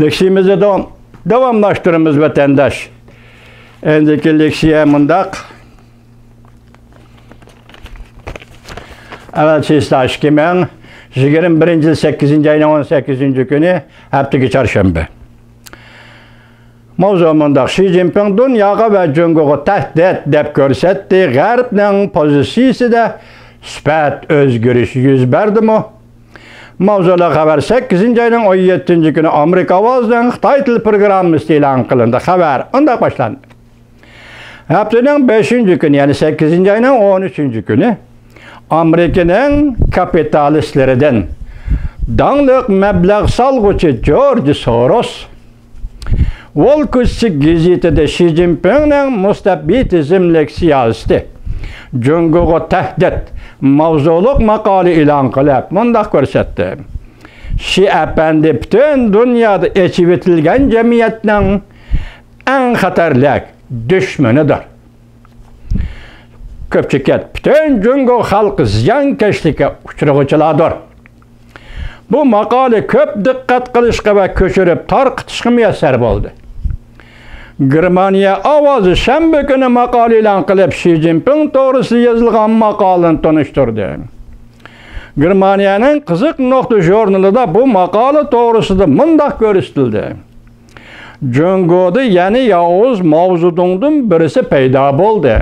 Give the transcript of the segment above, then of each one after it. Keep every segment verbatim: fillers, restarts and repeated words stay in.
لېكسىيىمىزنى داۋام-، داۋاملاشتۇرىمىز، ۋەتەنداش. ئەندىكى لېكسىيە مۇنداق. ئەۋەل چېسلا ئىككى مىڭ يىگىرمە بىرىنچى يىل سەككىزىنچى ئاينىڭ ئون سەككىزىنچى كۈنى، ھەپتىكى چارشەنبە. ماۋزۇ مۇنداق: شى جىنپىڭ دۇنياغا ۋە جۇڭگوغا تەھدىت دەپ كۆرسەتتى. غەربنىڭ پوزىتسىيىسىدە سۈپەت ئۆزگىرىش يۈز بەردىمۇ؟ ماۋزۇلۇق خەۋەر سەككىزىنچى ئاينىڭ ئون يەتتىنچى كۈنى ئامېرىكا ئاۋازىنىڭ خىتاي تىل پروگراممىسىدا ئېلان قىلىندى. خەۋەر ئۇنداق باشلاندى. ھەپتىنىڭ بەشىنچى كۈنى، يەنى سەككىزىنچى ئاينىڭ ئون ئۈچىنچى كۈنى، ئامېرىكىنىڭ كاپىتالىستلىرىدىن داڭلىق مەبلەغ سالغۇچى جورج سوروس ۋول كوچىسى گېزىتىدە شى جىنپىڭنىڭ مۇستەبىتىزملىك سىياسىتى، جۇڭگوغا تەھدىت ماۋزۇلۇق ماقالە ئېلان قىلىپ، مۇنداق كۆرسەتتى: شى ئەپەندى پۈتۈن دۇنيادا ئېچىۋېتىلگەن جەمئىيەتنىڭ ئەڭ خەتەرلىك دۈشمىنىدۇر. كۆپچىكەت، پۈتۈن جۇڭگو خەلقى زىيانكەشلىككە ئۇچرىغۇچىلاردۇر. بۇ ماقالە كۆپ دىققەت قىلىشقا ۋە كۆچۈرۈپ تارقىتىشقا مۇيەسسەر بولدى. گېرمانىيە ئاۋازى شەنبە كۈنى ماقالە ئېلان قىلىپ، شى جىنپىڭ توغرىسىدا يېزىلغان ماقالىنى تونۇشتۇردى. گېرمانىيەنىڭ قىزىق نۇقتا ژۇرنىلىدا بۇ ماقالە توغرىسىدا مۇنداق كۆرسىتىلدى: جۇڭگودا يەنە ياۋۇز ماۋزېدۇڭدىن بىرسى پەيدا بولدى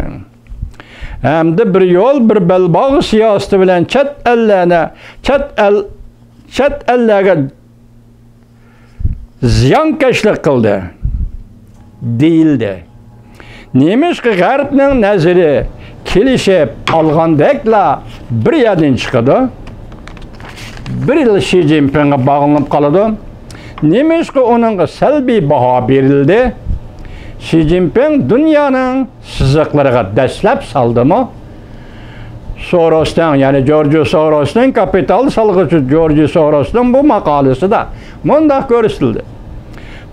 ھەمدە بىر يول، بىر بەلباغ سىياسىتى بىلەن چەت ئەللەرنى، چەت ئەل، چەت ئەللەرگە زىيانكەشلىك قىلدى، دېيىلدى. نېمىشقا غەربنىڭ نەزىرى كېلىشىپ قالغاندەكلا بىر يەردىن چىقىدۇ، بىر يىل شى جىنپىڭغا باغلىنىپ قالىدۇ؟ نېمىشقا ئۇنىڭغا سەلبىي باھا بېرىلدى؟ شى جىنپىڭ دۇنيانىڭ سىزىقلىرىغا دەسلەپ سالدىمۇ؟ سوروسنىڭ، يەنى جورجو سوروسنىڭ، كاپىتال سالغۇچى جورجو سوروسنىڭ بۇ ماقالىسىدا مۇنداق كۆرسىتىلدى: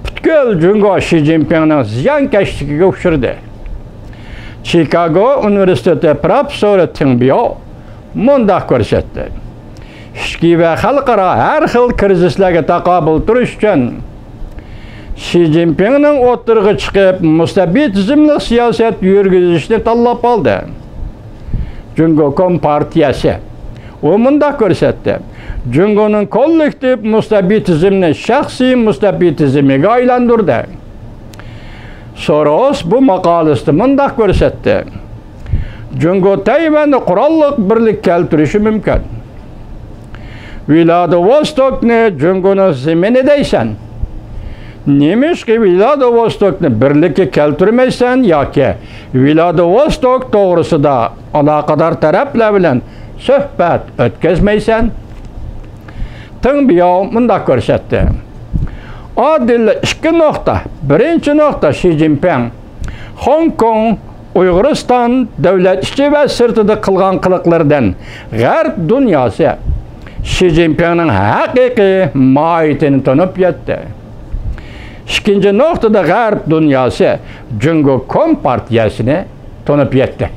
پۈتكۈل جۇڭگو شى جىنپىڭنىڭ زىيانكەشلىكىگە ئۇچرىدى. چىكاگو ئۇنىۋېرسىتېتى پروفېسسورى تېڭ بياۋ مۇنداق كۆرسەتتى: ئىچكى ۋە خەلقئارا ھەر خىل كىرىزىسلارغا تاقابىل تۇرۇش ئۈچۈن، شى جىنپىڭنىڭ ئوتتۇرىغا چىقىپ، مۇستەبىتىزملىق سىياسەت يۈرگۈزۈشنى تاللاپ ئالدى. جۇڭگو كومپارتىيەسى. ئۇ مۇنداق كۆرسەتتى: جۇڭگونىڭ كوللېكتىپ مۇستەبىتىزمنى شەخسىي مۇستەبىتىزمىگە ئايلاندۇردى. سوروس بۇ ماقالىسىدە مۇنداق كۆرسەتتى: جۇڭگو تەيۋەندە قوراللىق بىرلىك كەلتۈرۈشى مۇمكىن. ۋلادىۋوستوكنى جۇڭگونىڭ زېمىنى دەيسەن. نېمىشقا ۋلادىۋوستوكنى بىرلىككە كەلتۈرمەيسەن ياكى ۋلادىۋوستوك توغرىسىدا ئالاقىدار تەرەپلەر بىلەن سۆھبەت ئۆتكۈزمەيسەن؟ تېڭ بياۋ مۇنداق كۆرسەتتى: ئادىل ئىككى نۇقتا. بىرىنچى نۇقتا، شى جىنپىڭ خوڭكوڭ، ئۇيغۇرىستان دۆلەت ئىچى ۋە سىرتىدا قىلغان قىلىقلىرىدىن غەرب دۇنياسى شى جىنپىڭنىڭ ھەقىقىي ماھىيىتىنى تونۇپ يەتتى. ئىككىنچى نۇقتىدا، غەرب دۇنياسى جۇڭگو كومپارتىيەسىنى تونۇپ يەتتى.